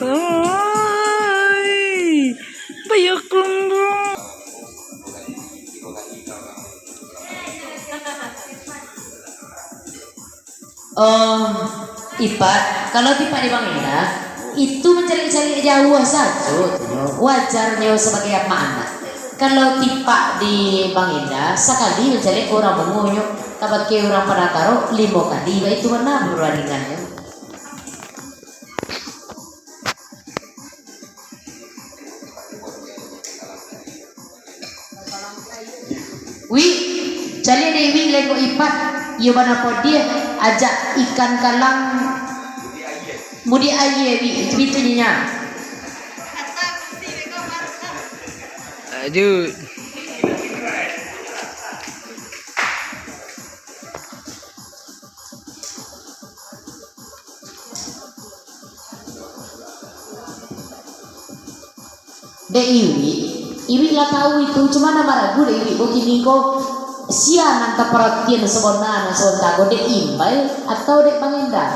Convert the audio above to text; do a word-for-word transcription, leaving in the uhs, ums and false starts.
Ai, banyak lumbung. Oh, Ipat, kalau tipak di Bang Indah, itu mancaliak-caliak jauah sajo tu nyo. Wajar nyo sabagai amak anak. Kalau tipak di Bang Indah, sakali mancaliak ka urang Bungo nyo, kabake urang Padang Tarok, limo kali, baitu bana parandingannyo. Wik, caliak dek Wik lengkok Ipat, iyo bana padiah, ajak ikan kalang mudiak aia, Wik, itu bitu nyo. Lanjut. Dek Iwik, Iwik lah tahu itu, cuma nan maragu dek Iwik ko kini ko, Sia nan taparatian sabana nan sabanta ko, dek Imbai atau dek Bang Endar?